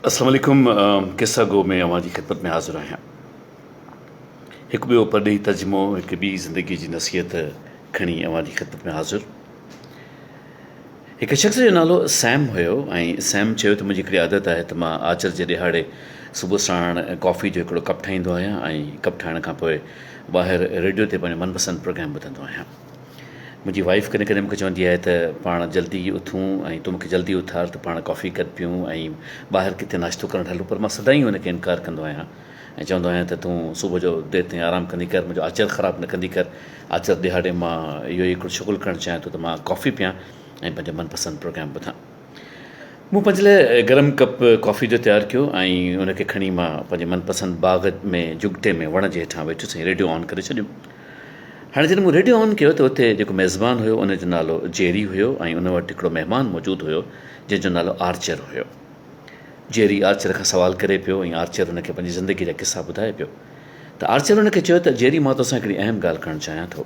اسلام عليڪم قصه گو ۾ اوهان جي خدمت ۾ حاضر آهيان هڪ ٻيو پرڏيهي ترجمو هڪ ٻي زندگي جي نصيحت کڻي اوهان جي خدمت ۾ حاضر هڪ شخص جو نالو سيم هيو ۽ سيم چيو ته منهنجي هڪڙي عادت آهي ته مان آچر جي ڏهاڙي صبح ساڻ ڪافي جو هڪڙو ڪپ ٺاهيندو آهيان ۽ ڪپ ٺاهڻ کان پوء ٻاهر ريڊيو تي پنهنجو من پسند پروگرام ٻڌندو آهيان منهنجي وائيف ڪڏهن ڪڏهن مونکي چوندي آهي ته پاڻ جلدي اٿون ۽ تون مونکي جلدي اٿار ته پاڻ ڪافي گڏ پيون ۽ ٻاهر ڪٿي ناشتو ڪرڻ هلون پر مان سدائين هن کي انڪار ڪندو آهيان ۽ چوندو آهيان ته تون صبح جو دير تائين آرام ڪندي ڪر منهنجو آچر خراب نه ڪندي ڪر آچر ڏهاڙي مان اهو ئي هڪڙو شغل ڪرڻ چاهيان ٿو ته مان ڪافي پيان ۽ پنهنجو من پسند پروگرام ٻڌان. مون پنهنجي لاء گرم ڪپ ڪافي جو تيار ڪيو ۽ ان کي کڻي مان پنهنجي من پسند باغ ۾ جهڳٽي ۾ وڻ جي هيٺان ويٺس ۽ ريڊيو آن ڪري ڇڏيم. هاڻي جڏهن مون ريڊيو آن ڪيو ته اتي جيڪو ميزبان هيو ان جو نالو جيري هيو ۽ ان وٽ هڪڙو مهمان موجود هيو جنهن جو نالو آرچر هيو. جيري آرچر کان سوال ڪري پيو ۽ آرچر هن کي پنهنجي زندگي جا قصا ٻڌائي پيو ته آرچر هن کي چيو ته جيري مان توسان هڪڙي اهم ڳالهه ڪرڻ چاهيان ٿو.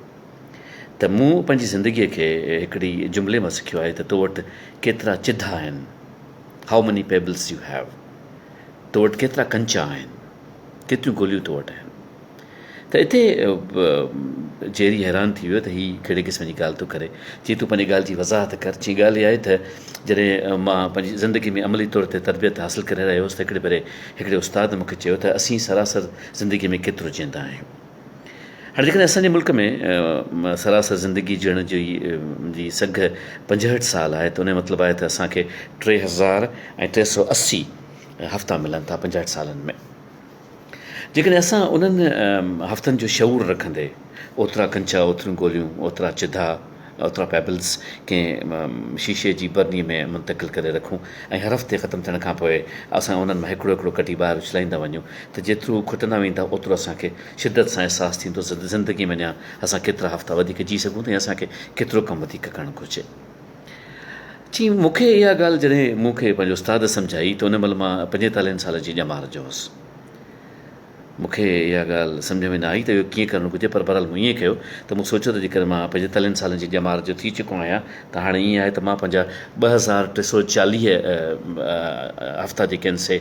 ته مون پنهنجي زندگيء کي هڪڙي جملي مان سکيو آهي ته تو وٽ ڪيترا چڌا آهن، How many pebbles you have، تو وٽ ڪيترا ڪنچا آهن، ڪيتريون گوليون تو وٽ آهن. ته اتي جيري حيران ٿي ويو ته هي ڪهڙي قسم جي ڳالهه ٿو ڪري. چيائين تون پنهنجي ڳالهه جي وضاحت ڪر. چيائين ڳالهه اها آهي ته جڏهن مان پنهنجي زندگي ۾ عملي طور تي تربيت حاصل ڪري رهيو هوس ته هڪڙي ڀيري هڪڙي استاد مون کي چيو ته اسين سراسر زندگيء ۾ ڪيترو جيئندا آهيون. هاڻي جيڪڏهن اسان جي ملڪ ۾ سراسر زندگي جيئڻ جي جي سگهه 65 سال آهي ته ان جو مطلب آهي ته اسان کي 3380 هفتا ملن ٿا 65 سالن ۾ جيڪڏهن اسان انهن هفتن جو شعور رکندي اوترا ڪنچا اوتريون گوليون اوترا چڌا اوترا پيبلز ڪنهن شيشي جي برني ۾ منتقل ڪري رکون ۽ هر هفتي ختم ٿيڻ کان پوء اسان انهن مان هڪڙو هڪڙو ڪڍي ٻاهر اڇلائيندا وڃون ته جيترو کٽندا ويندا اوترو اسان کي شدت سان احساس ٿيندو ته زندگي ۾ اڃا اسان ڪيترا هفتا وڌيڪ جي سگهون ٿا ۽ اسان کي ڪيترو ڪم وڌيڪ ڪرڻ گهرجي. چي مون کي اها ڳالهه جڏهن مون کي پنهنجي استاد سمجهائي ته ان مهل مان پنجيتاليهن سالن جي ڄمار جو هوس. مون کي اها ڳالهه سمجهه ۾ نه آئي ته اهو ڪيئن ڪرڻ گهرجي پر بهرحال مون ائين ڪيو ته مون سوچيو ته جيڪڏهن مان پنجيتاليهن سالن جي ڄمار جو ٿي چڪو آهيان ته هاڻي ائين آهي ته مان پنهنجا 2340 هفتا جيڪي آهن سي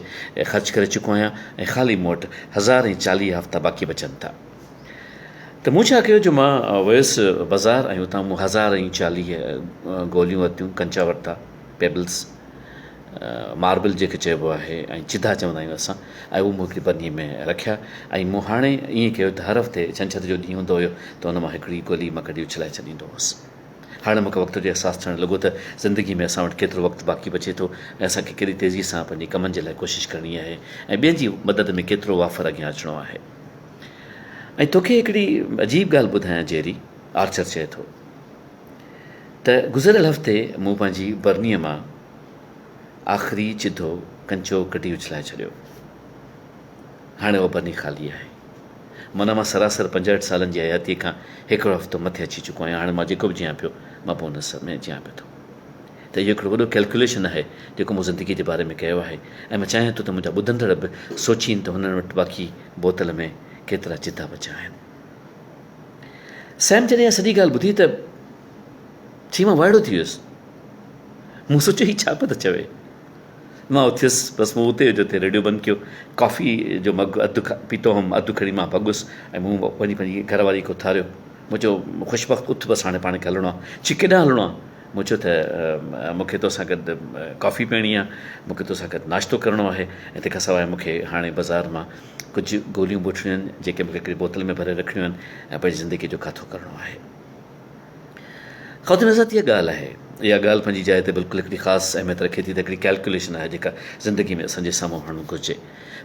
خرچ ڪري چڪو آهيان ۽ خالي مون وٽ 1040 هفتا باقي بچن ٿا ته مون ڇا ڪيو جو مان ويس بازار ۽ اتان مون 1040 گوليون ورتيون ڪنچا ورتا پيبلز ماربل جنهن کي چئبو آهي ۽ چڌا چوندا آهيون اسان ۽ اهو مون هڪڙي برني ۾ رکيا ۽ مون هاڻي ائين ڪيو ته هر هفتي ڇنڇر جو ڏينهن هوندو هيو ته ان مان هڪڙي گولي مان ڪڍي اڇلائي ڇڏيندو هوس. هاڻي مون کي وقت جو احساس ٿيڻ لڳو ته زندگي ۾ اسان وٽ ڪيترو وقت باقي بچي ٿو ۽ اسان کي ڪيڏي تيزي سان پنهنجي ڪمن جي لاء ڪوشش ڪرڻي آهي ۽ ٻين جي مدد ۾ ڪيترو وافر اڳيان اچڻو آهي. ۽ توکي هڪڙي عجيب ڳالهه ٻڌايان جيري، آرچر چئي ٿو. ته گذريل هفتي مون پنهنجي برنيء مان آخري چڌو ڪنچو ڪڍي اڇلائي ڇڏيو. هاڻي اها برني خالي آهي. معنيٰ مان سراسر 65 سالن جي حياتيء کان هڪڙو هفتو مٿي اچي چڪو آهيان. هاڻي مان جيڪو به جيان پيو، مان بونس ۾ جيان پيو ٿو. ته اهو هڪڙو وڏو ڪئلڪيوليشن آهي، جيڪو مون زندگيء جي باري ۾ ڪيو آهي ۽ مان چاهيان ٿو ته منهنجا ٻڌندڙ به سوچين ته هنن وٽ باقي بوتل ۾ ڪيترا چڌا بچيا آهن. سيم جڏهن اها سڄي ڳالهه ٻڌي ته چي مان وائڙو ٿي ويس. مون سوچيو هي ڇا پيو ٿو چوي. مان اٿيس بس مون اتي جو اتي ريڊيو بند ڪيو. ڪافي جو مگ اڌ پيتو هئم اڌ کڻي مان ڀڳس ۽ مون وڃي پنهنجي گهر واري کي اٿاريو. مون چيو خوش بخت اٿ بس هاڻي پاڻ کي هلڻو آهي. چي ڪيڏانهن هلڻو آهي؟ مون چيو ته مون کي توسان گڏ ڪافي پيئڻي آهي، مون کي توسان گڏ ناشتو ڪرڻو آهي ۽ تنهن کان سواء مون کي هاڻي بازار مان ڪجهه گوليون به وٺڻيون آهن، جيڪي مون کي هڪڙي بوتل ۾ ڀري رکڻيون آهن ۽ پنهنجي زندگيء جو ڪاٿو ڪرڻو آهي. خواتين حضرات اها ڳالهه آهي. اها ڳالهه پنهنجي جاء تي بلڪل هڪڙي خاص اهميت رکي ٿي ته هڪڙي ڪئلڪيوليشن آهي جيڪا زندگي ۾ اسان جي سامهون هئڻ گهرجي.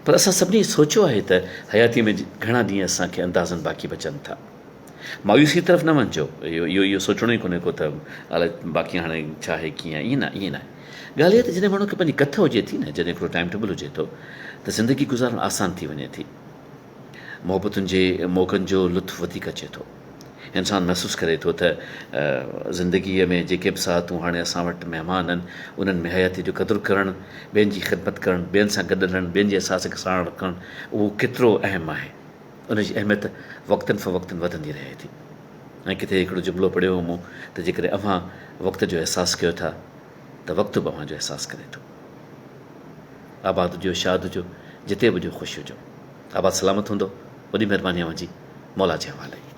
پر اسان سڀني سوچيو آهي ته حياتيء ۾ گهڻا ڏينهن اسان کي اندازن باقي بچن ٿا. مايوسيء طرف نه وڃجو. اهو اهو سوچڻو ئي ڪونهي ڪو ته الائي باقي هاڻي ڇا آهي ڪيئن آهي. ائين نه ائين ناهي. ڳالهه اها ته جڏهن ماڻهو کي پنهنجي ڪٿ هجي ٿي نه، جڏهن هڪڙو ٽائيم ٽيبل هجي ٿو ته زندگي گذارڻ آسان ٿي وڃي ٿي. محبتن جي موقعن جو لطف وڌيڪ اچي ٿو. انسان محسوس ڪري ٿو ته زندگيء ۾ جيڪي به ساعتون هاڻي اسان وٽ مهمان آهن، انهن ۾ حياتيء جو قدر ڪرڻ، ٻين جي خدمت ڪرڻ، ٻين سان گڏ هلڻ، ٻين جي احساس کي ساڻ رکڻ اهو ڪيترو اهم آهي. ان جي اهميت وقتن فوقتن وڌندي رهي ٿي ۽ ڪٿي هڪڙو جملو پڙهيو هو مون ته جيڪڏهن اوهان وقت جو احساس ڪيو ٿا ته وقت به اوهان جو احساس ڪري ٿو. آباد هجو، شاد هجو، جتي به هجو خوش هجو. آباد سلامت هوندو. وڏي مهرباني اوهان جي. مولا جي حوالي.